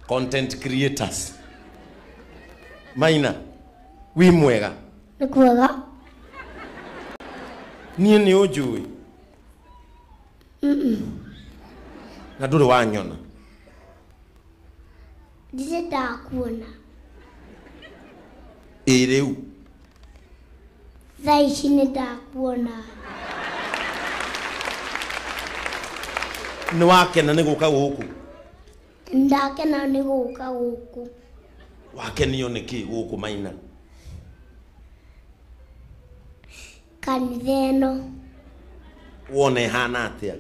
Content creators. Maina wi mwega? Nĩ kwega. Niĩ nĩ ũnjũĩ? Na ndũrĩ wanyona? Ndirĩ ndakuona. Ĩ rĩu? Thaa ici nĩ ndakuona. Nĩ wakena nĩ gũka gũkũ? Ndakena nĩ gũka gũkũ. Wakenio nĩ kĩ gũkũ Maina? Kanitha ĩno. Wona ĩhana atĩa?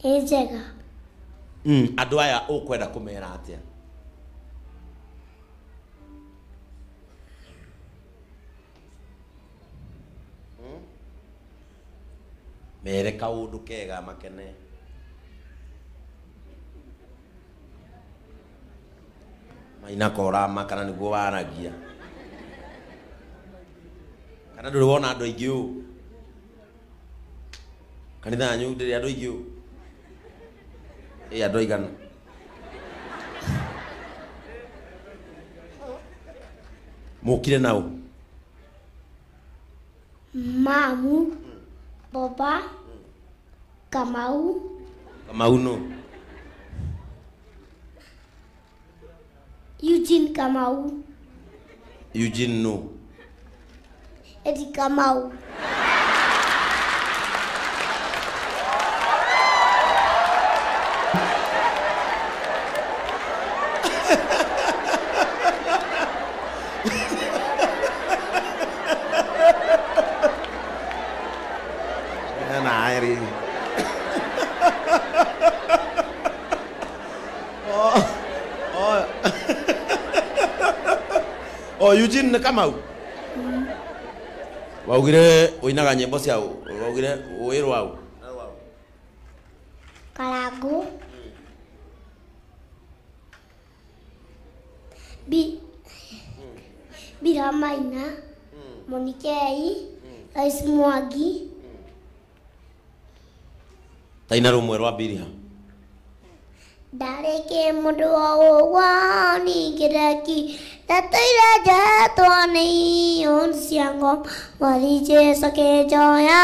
Ĩ njega. Andũ aya ũkwenda kũmera atĩa? Mere kaũndũ kega makene. Maina korama kana nĩguo waragia. Kana ndũrĩ wona andũ aingĩ ũũ? Kanitha yanyu ndĩrĩ andũ aingĩ ũũ? Ĩ andũ aigana? Mũkire nao? Mamu, Baba, Kamau. Kamau no? Eugene Kamau. Eugene no? Eddie Kamau. Oh, Eugene nĩ Kamau? Waugire ũinaga nyĩmbo cia waugire wĩrwo au? Karangu. Bira Maina, Monikei, Lois Mwangi. Taina rũmwe rwa Biriha. Ndarĩkĩ mũndũ wa ũguo ningĩreki ndatũire njohetwo nĩ iũndũ cia ngoma Mwathi Jesũ akĩnjoya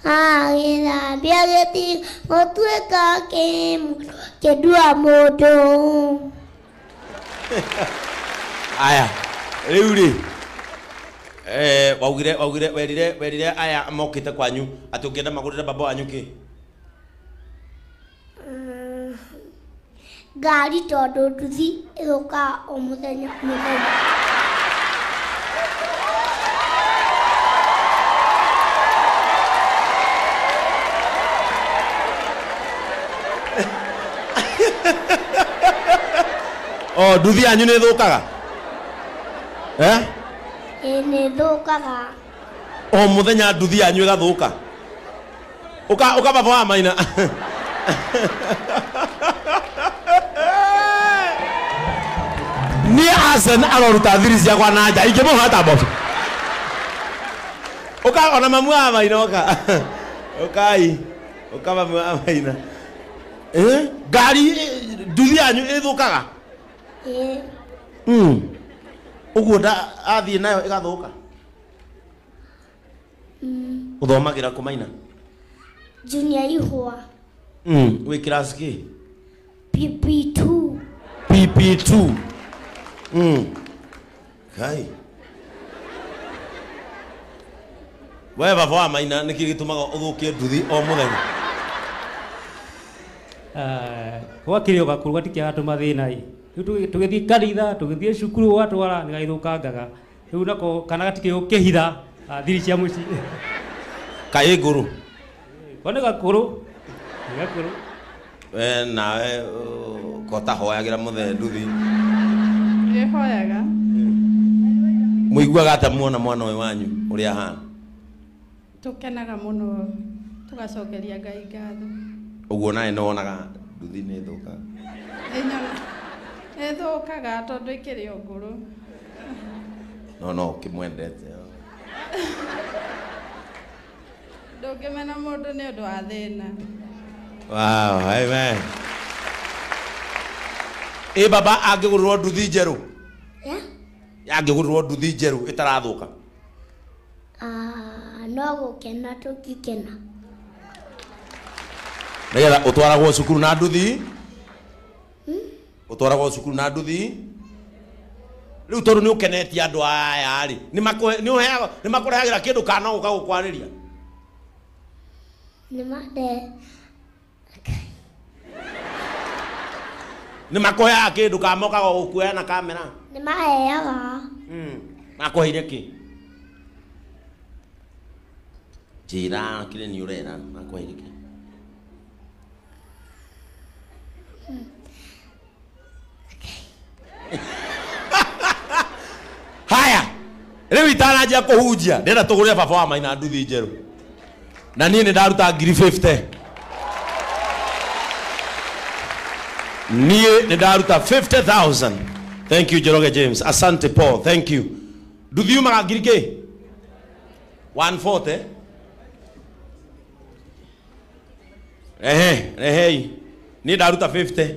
agĩthambia gĩtigo gũtuĩka kĩmũndũ kĩndua mũndũ. Aya rĩu rĩ waugire waugire werire werire aya mokĩte kwanyu atĩ ũngĩenda magũrĩre baba wanyu kĩ? Ngari tondũ nduthi ĩthũkaga o mũthenya mũthenya. Oh, nduthi yanyu nĩ ĩthũkaga? Eh? Ĩ nĩ ĩthũkaga. O mũthenya nduthi yanyu ĩgathũka? Ũka ũka baba wa Maina. Niĩ Asen aroruta thiri ciakwa na nja ingĩmũhata mboco. Ũka ona mamu wa Maina ũka. Ũkai. Ũka mamu wa Maina. Ngari nduthi yanyu ĩthũkaga? Ĩ. Ũguo athiĩ nayo ĩgathũka? Ũthomagĩra kũ Maina? Junior Ihũa. Wĩ class kĩ? PP2. PP2. Kai. We baba wa Maina nĩkĩ gĩtũmaga ũthũkie nduthi o mũthenya? Gwakĩrĩ o gakũrũ gatikĩaga tũmathĩna ĩ. Rĩu tũgĩthiĩ kanitha, tũgĩthiĩ cukuru watwara nĩ gagĩthũkangaga. Rĩu nako kana gatikĩũĩ gũkĩhitha thiri cia mũciĩ. Kaĩ ngũrũ? Ko nĩ gakũrũ. Nĩ gakũrũ. We nawe ko tahoyagĩra mũthee nduthi? Nĩhoyaga. Mũiguaga atĩa muona mwana ũyũ wanyu ũrĩa ahana? Tũkenaga mũno tũgacokeria Ngai ngatho. Ũguo nawe nĩ wonaga nduthi nĩ ĩthũkaga? Nĩ ĩthũkaga tondũ ĩkĩrĩ o ngũrũ. No no ũkĩmwendete. Ndũngĩmena mũndũ nĩ ũndũ wa thĩna. Wow, amen. Ĩ baba angĩgũrĩrwo nduthi njerũ? Yeah. Angĩgũrĩrwo nduthi njerũ ĩtarathũka? No gũkena tũngĩkena. Nĩgetha ũtwaragwo cukuru na nduthi? Ũtwaragwo cukuru na nduthi? Rĩu tondũ nĩ ũkenetie andũ aya rĩ, nĩ makũrehagĩra kĩndũ kana no gũka gũkwarĩria? Nĩ makũheaga kĩndũ kana mokaga gũkuoya na kamera? Nĩ maheaga. Makũheire kĩ? Njĩra kĩrĩa nĩ ũrera, makũheire kĩ? Haya, rĩu itananjia kũhunjia ndĩrenda tũgũrĩre baba wa Maina nduthi njerũ. Na niĩ nĩ ndaruta ngiri 50. Niĩ nĩ ndaruta 50,000. Thank you Njoroge James. Asante Paul. Thank you. Nduthi yumaga ngiri kĩ? 140. Rehe, rehei. Niĩ ndaruta 50.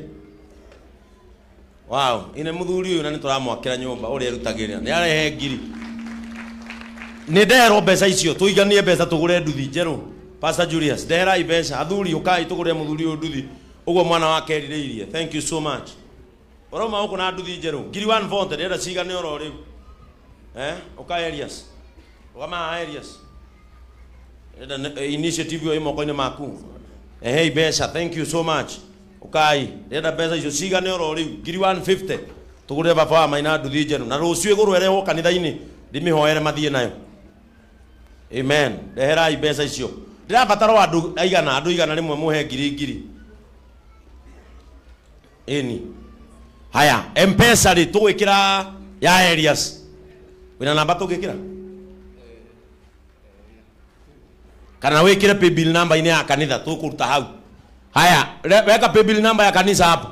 Wow, ine muthuri uyu na nĩtũramwakĩra nyũmba ũrĩa erutagĩra. Nĩ arehe ngiri. Nĩ ndeherwo mbeca icio, tũiganie mbeca tũgũre nduthi njerũ. Pastor Julius, ndeherai mbeca. Athuri ũkai tũgũre mũthuri ũyũ nduthi. Ũguo mwana wake erirĩirie. Thank you so much. Ũrauma gũkũ na nduthi njerũ. Ngiri 140 ndĩrenda cigane oro rĩu. Ũka Elias. Rũgama haha Elias. Ndĩrenda initiative ĩyo ĩ moko-inĩ maku. Ehei mbeca. Thank you so much. Ukai, ndĩrenda mbeca icio cigane oro rĩu ngiri 150 tũgũrĩre baba wa Maina nduthi njerũ na rũciũ ĩgũrwo ĩrehwo kanitha-inĩ ndĩmĩhoere mathiĩ nayo. Amen. Ndeherai mbeca icio. Ndĩrabatara o andũ aigana, andũ igana rĩmwe mũhe ngiri ngiri. Ĩni. Haya, M-Pesa rĩ tũgwĩkĩra ya Elias. Wĩna namba tũngĩkĩra? Kana wĩkĩre paybill number-inĩ ya kanitha tũkũruta hau. Haya, weka paybill number ya kanisa hapo.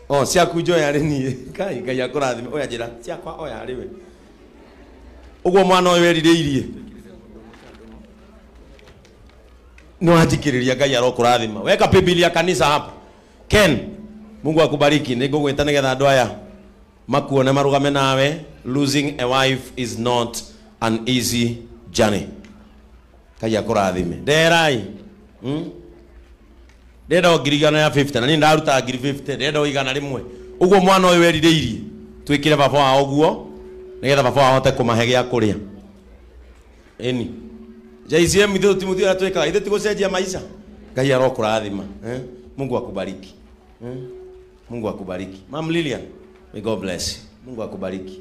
Oh, ciaku njoya rĩ niĩ. Kai Ngai akũrathime. Oya njĩra ciakwa oya rĩ we. Ũguo mwana ũyũ erirĩirie. Nĩ wanjikĩrĩria Ngai arokũrathima. Weka paybill ya kanisa hapo. Ken, Mungu akubariki. Nĩ ngũgwĩta nĩgetha andũ aya makuone marũgame nawe. Losing a wife is not an easy journey. Ngai akũrathime. Ndeherai. Ndĩrenda o ngiri igana ya 50 na niĩ ndaruta ngiri 50 ndĩrenda o igana rĩmwe. Ũguo mwana ũyũ erirĩirie twĩkĩre baba wao ũguo nĩgetha baba wao ahote kũmahe gĩa kũrĩa. Ĩni. JCM ithuĩ tũtimũthiĩ ũrĩa twĩkaga, ithuĩ ti gũcenjia maica. Ngai arokũrathima. Mungu akubariki. Mungu akubariki. Mam Lilian, may God bless you. Mungu akubariki.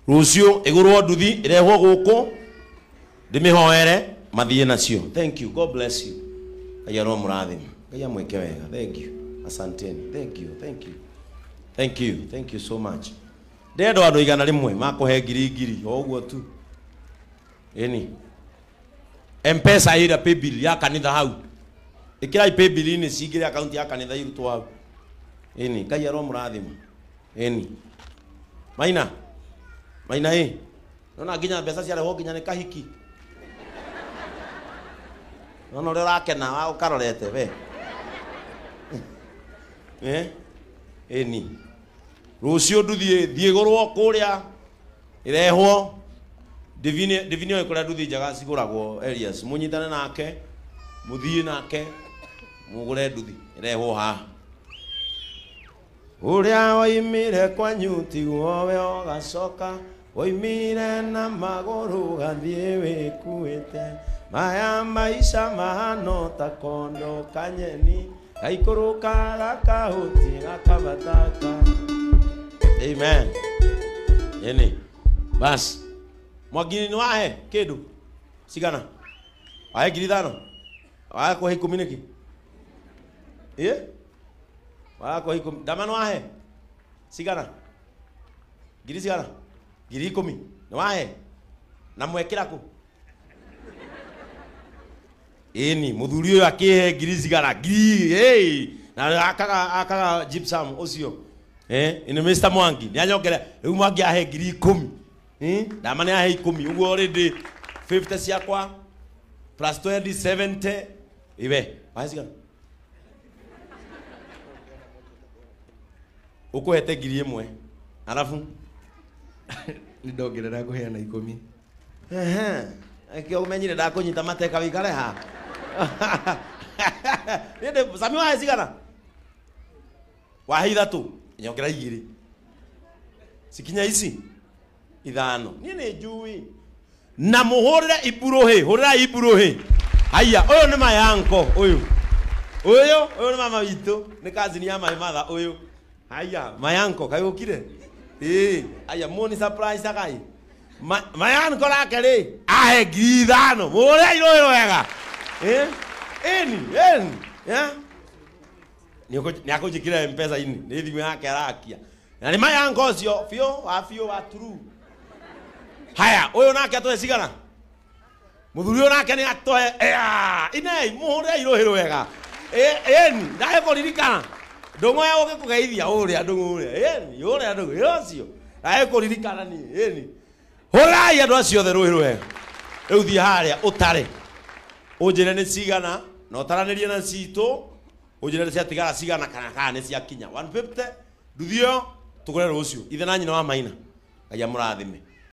Rũciũ ĩgũrwo nduthi ĩrehwo gũkũ ndĩmĩhoere mathiĩ nacio. Thank you. God bless you. Ngai aromũrathima. Ngai amwĩke wega. Thank you. Asanteni. Thank you. Thank you. Thank you. Thank you so much. Ndĩrenda andũ igana rĩmwe makũhe ngiri ngiri o ũguo tu. Ĩni. M-Pesa ĩrĩa paybill ya kanitha hau. Ĩkĩrai paybill-inĩ cingĩre akaunti ya kanitha irutwo hau. Ĩni. Ngai aromũrathima. Ĩni. Maina. Maina ĩ. Nona nginya mbeca ciarehwo nginya nĩ kahiki. Nona ũrĩa ũrakena wa ũkarorete we. Ĩni. Rũciũ nduthi thiĩ gũrwo kũrĩa ĩrehwo Divini oĩ kũrĩa nduthi njega cigũragwo Elias. Mũnyitane nake, mũthiĩ nake, mũgũre nduthi ĩrehwo haha. Ũrĩa woimire kwanyu tiguo we ũgacoka, woimire na magũrũ ũgathiĩ wĩkuĩte. Maya maica mahano ta kondo kanyeni, gaikũrũka gakahuti gakabataka. Amen. Ĩni. Bas. Mwangini nĩ wahe kĩndũ? Cigana? Wahe ngiri ithano? Wahe kũhe ikũmi nĩkĩ? Ĩ? Wahe kũhe ikũmi. Ndama nĩ wahe? Cigana? Ngiri cigana? Ngiri ikũmi. Nĩ wahe? Na mwekĩra kũ? Ĩni, mũthuri ũyũ akĩhe ngiri cigana? Ngiri, hey! Na akaga gypsum ũcio. Ĩni Mr. Mwangi, nĩ anyongere, rĩu Mwangi ahe ngiri ikũmi. Ndama nĩ ahe ikũmi, ũguo already 50 ciakwa plus 20, 70. Iwe, wahe cigana? Ũkũhete 1000. Arabu Nĩ ndongerera ngũheana 10. Ehe. Ĩkĩo ũmenyire ndakũnyita mateka wĩikare ha. Nĩ Sami wahe cigana? Wahe 3. Nyongera 2. Cikinya ici 5. Niĩ nĩ njui. Na mũhũrĩre iburuhĩ, hũrĩra iburuhĩ. Haiya, ũyũ nĩ mayanko ũyũ. Ũyũ, ũyũ nĩ mama witũ, nĩ cousin ya my mother ũyũ. Haiya, mayanko kaĩ ũkire? Ĩĩ, haiya mũni surprise akai. Mayanko nake rĩ, ahe 5,000. Mũhũrĩre irũhĩ wega. Ĩ? Ĩni, ĩni. Yeah? Nĩ akũnjĩkĩra M-Pesa-inĩ, nĩ thimũ yake arakia. Na nĩ mayanko ũcio, biũ, wa biũ, wa true. Haya, ũyũ nake atũhe cigana? Mũthuri ũyũ nake nĩ atũhe, ea, inei, mũhũrĩre irũhĩ wega. Ĩni, ndagĩkũririkana. Ndũng'ũ ya gũgĩkũgeithia ũrĩa ndũng'ũ ũrĩa. Ĩni, ũrĩa ndũng'ũ, ĩ ũcio. Ndagĩkũririkana niĩ, ĩni. Hũrai andũ acio othe rũhĩ rwega. Rĩu thiĩ harĩa ũtare. Ũnjĩre nĩ cigana, na ũtaranĩrie na citũ, ũnjĩre nĩ ciatigara cigana kana kana nĩ ciakinya. 150, nduthi ĩyo tũgũre rũciũ. Ithe na nyina wa Maina. Ngai amũrathime.